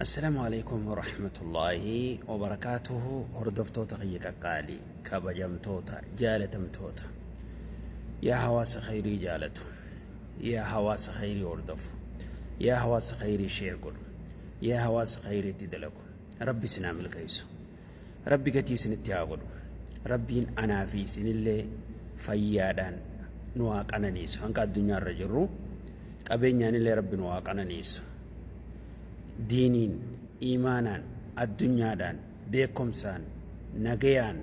Assalaamu alaikum warahmatullaahi wabarakaatuhu. Hordoftoota kiyya qaqqaalii, kabajamtoota, jaalatamtoota, yaa hawaasa khayrii jaalatu, yaa hawaasa khayrii hordofu, yaa hawaasa khayrii share godhu, yaa hawaasa khayriitti dalagu, Rabbi isin haa milkeessu, Rabbi gatii isinitti haa godhu. Rabbiin anaa fi isinillee fayyaadhaan nu haa qananiisu. Hanga addunyaa irra jirru qabeenyaanillee Rabbi nu haa qananiisu. Diiniin, iimaanaan, addunyaadhaan, beekumsaan, nagayaan,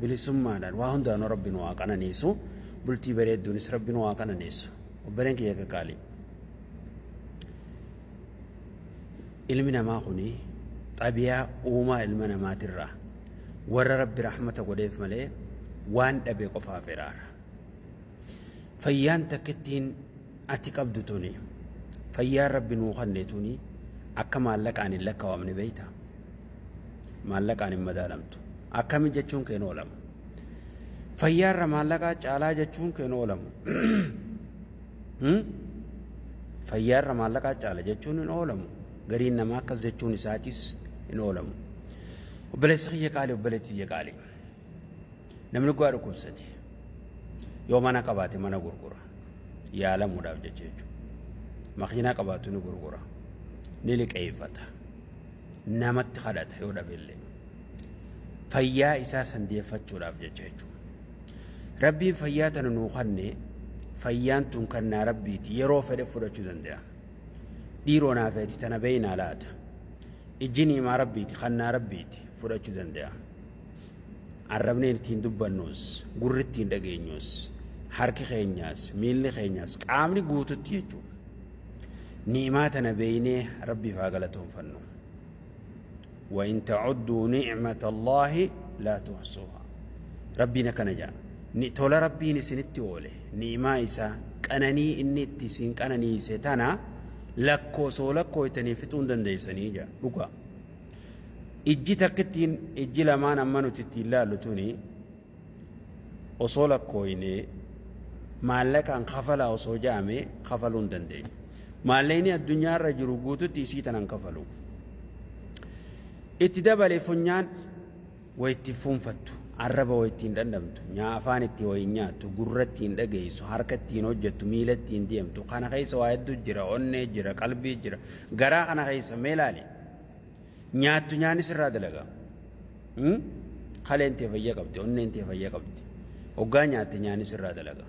bilisummaadhaan waa hundaanuu Rabbi nu haa qananiisu. Bultii bareedduunis Rabbi nu haa qananiisu. Obboleen kiyya qaqqaalii. Ilmi namaa kuni xabiyaa uumaa ilma namaatirraa warra Rabbi rahmata godheef malee waan dhabe qofaaf hiraara. Fayyaan takkittiin ati qabdu tuni, fayyaan Rabbi nuu kanne tuni akka maallaqaan hin lakkaawamne beeyta. Maallaqaan hin madaalamtu. Akkami jechuun keen oolamu. Fayyaarra maallaqaa caalaa jechuun keen oolamu. Fayyaarra maallaqaa caala jechuun hin oolamu. Gariin namaa akkas jechuun isaatis hin oolamu. Obboleessi kiyya qaali, obboleetti kiyya qaali. Namni gu'aa dhukkubsate yoo mana qabaate mana gurgura. Yaalamuudhaaf jecha jechuudha. Makiinaa qabaatu ni gurgura. Ni liqeeffata. Namatti kadhata yoo dhabe illee. Fayyaa isaa san deeffachuudhaaf jecha jechuudha. Rabbiin fayyaa tana nuu kanne, fayyaan tun kannaa Rabbiiti, yeroo fedhe fudhachuu danda'a. Dhiiroo naa feeti tana beeynaa laata? Ijji ni'imaa Rabbiiti, kannaa Rabbiiti, fudhachuu danda'a. Arrabni ittiin dubbannuus, gurri ittiin dhageenyus, harki keenyaas, miilli keenyaas, qaamni guututti jechuudha. Ni'imaa tana beeynee Rabbiif haa galatoonfannu. Wa in ta'udduu ni'mata Allaahi laa tuhsuuhaa. Rabbiin akkana jedha. Ni tola Rabbiin isinitti oole, ni'imaa isaa, qananii inni itti isin qananiise tana lakkoosoo lakkooytanii fixuu hin dandeessanii jedha. Dhugaa. Ijji takkittiin, ijji lamaan amma nuti ittiin laallu tuni osoo lakkooynee maallaqaan kafalaa osoo ja'ame kafaluu hin dandeenyu. Maallaqni addunyaa irra jiru guututti isii tanan kafalu. Itti dabalee funyaan wa itti fuunfattu, arraba wa ittiin dhandhamtu, nyaa afaan itti wa hin nyaattu, gurra ittiin dhageessu, harka ittiin hojjettu, miila ittiin deemtu. Kana keessa waa hedduu jira, onnee jira, qalbii jira. Garaa kana keessa mee ilaali. Nyaattu nyaanni sirraa dalaga. Kaleen tee fayya qabdi, onneen tee fayya qabdi. Hoggaa nyaatte nyaanni sirraa dalaga.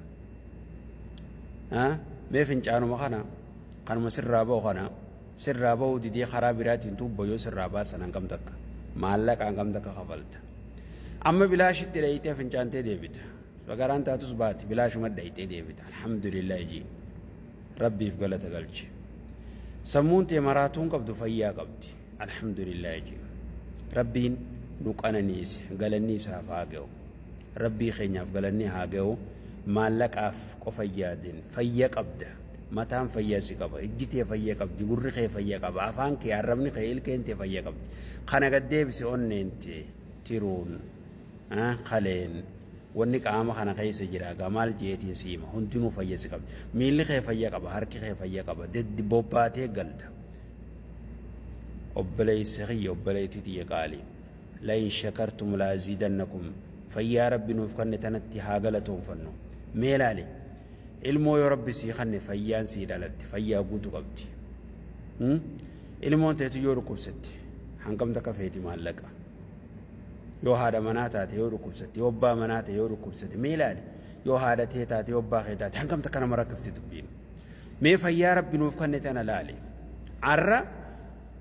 Mee fincaanuma kana kanuma sirraa ba'u kana sirraa ba'uu didee karaa biraatiin tuubba yoo sirraa baasan hangam takka maallaqa hangam takka kafalta. Amma bilaashitti dhayitee fincaantee deebita. Bagaraan taatus baati bilaashuma dhayitee deebita. Alhamdulillah jii. Rabbiif galata galchi. Sammuun tee maraatuun qabdu fayyaa qabdi. Alhamdulillah jii. Rabbiin nu qananiise, galanni isaaf haa ga'u. Rabbii keenyaaf galanni haa ga'u. Maallaqaaf qofa hin yaadin. Fayya qabda. Mataan fayyaa si qaba. Ijji tee fayya qabdi. Gurri kee fayya qaba. Afaan kee, arrabni kee, ilkeen tee fayya qabdi. Kana gad deebisi onneen tee, tiruun, kaleen, wanni qaama kana keessa jira egaa maal jeetiin si hima, hundinuu fayya si qabdi. Miilli kee fayya qaba, harki kee fayya qaba, deddi bobbaatee galta. Obboleessi kiyya, obboleettii tiyya qaalii. La'in shakartum la'aziidannakum. Fayyaa Rabbi nuuf kanne tanatti haa galatoonfannu. Mee laali, ilmoo yoo Rabbi sii kanne fayyaan sii dhalatte, fayyaa guutu qabdi. Ilmoon teetu yoo dhukkubsatte hangam takka feeti maallaqa? Yoo haadha manaa taate yoo dhukkubsatte, yoo abbaa manaa ta'e yoo dhukkubsate, mee ilaali. Yoo haadha tee taate, yoo abbaa kee taate, hangam takka nama rakkifti dubbiin. Mee fayyaa Rabbi nuuf kanne tana laali. Arra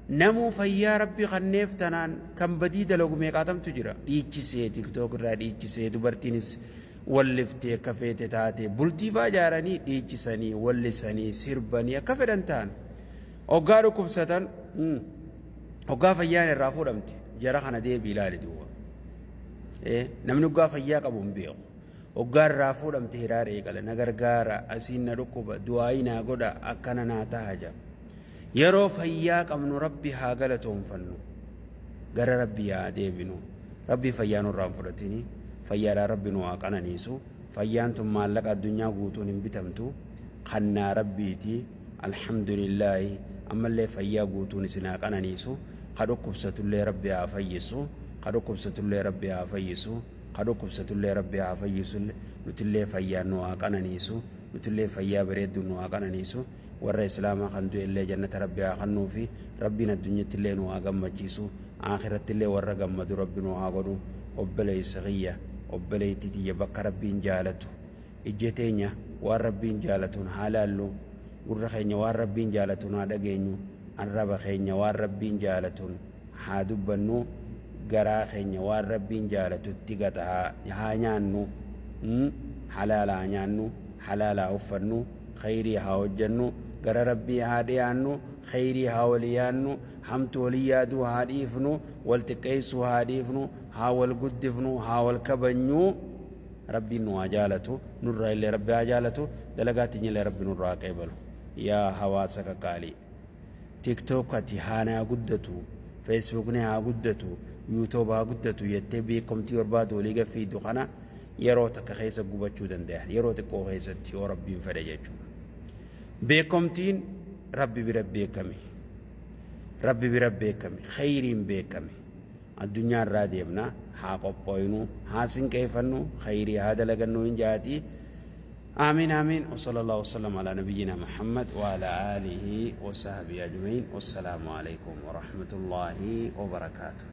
namuu fayyaa Rabbi kanneef tanaan kan badii dalagu meeqaatamtu jira. Dhiichisee TikTok irraa dhiichisee, dubartiinis walliftee akka feete taate, bultii faa ijaaranii dhiichisanii wallisanii sirbanii akka fedhan ta'an. Hoggaa dhukkubsatan, hoggaa fayyaan irraa fuudhamte, jara kana deebii ilaali duuba. Namni hoggaa fayyaa qabu hin beeku. Hoggaa irraa fuudhamte hiraara eegala. Na gargaara, asiin na dhukkuba, du'aayii naa godha, akkana naa taha jedha. Yeroo fayyaa qabnu Rabbi haa galatoonfannu. Gara Rabbi haa deebinu. Rabbi fayyaa nurraa hin fudhatini. Fayyaadhaan Rabbi nu haa qananiisu. Fayyaan tun maallaqa addunyaa guutuun hin bitamtu. Kannaa Rabbiiti. Alhamdulillaahi. Ammallee fayyaa guutuun isin haa qananiisu. Ka dhukkubsatullee Rabbi haa fayyisu. Ka dhukkubsatullee Rabbi haa fayyisu. Ka dhukkubsatullee Rabbi haa fayyisu. Nutillee fayyaan nu haa qananiisu. Nutillee fayyaa bareedduun nu haa qananiisu. Warra Islaamaa kan du'ellee jannata Rabbi haa kennuufi. Rabbiin addunyattillee nu haa gammachiisu. Akhirattillee warra gammadu Rabbi nu haa godhu. Obboleessa kiyya, obboleettii tiyya, bakka Rabbiin jaalatu. Ijja teenya waan Rabbiin jaalatuun haa laallu. Gurra keenya waan Rabbiin jaalatuun haa dhageenyu. Arraba keenya waan Rabbiin jaalatuun haa dubbannu. Garaa keenya waan Rabbiin jaalatutti gata haa nyaannu. Halaala haa nyaannu. Halaala haa uffannu. Khayrii haa hojjennu. Gara Rabbii haa dhiyaannu. Khayrii haa walii yaannu. Hamtu walii yaaduu haa dhiifnu. Wal xiqqeessuu haa dhiifnu. Haa wal guddifnu. Haa wal kabajnu. Rabbiin nu haa jaalatu. Nurraa illee Rabbi haa jaalatu. Dalagaa teenyallee Rabbi nurraa haa qeebalu. Yaa hawaasa qaqaalii. TikTok ati haa guddatu, Facebookni haa guddatu, YouTube haa guddatu jettee beekamtii barbaadu walii gaffiidu kana yeroo takka keessa gubachuu danda'a. Yeroo xiqqoo keessatti yoo Rabbiin fedhe jechuudha. Beekamtiin Rabbi bira beekame. Rabbi bira beekame. Khayriin beekame. Addunyaa irraa deemna, haa qophooynu, haa sinqeeffannu, khayrii haa dalagannu hin jaati. آمين آمين، وصلى الله وسلم على نبينا محمد وعلى آله وصحبه أجمعين، والسلام عليكم ورحمة الله وبركاته.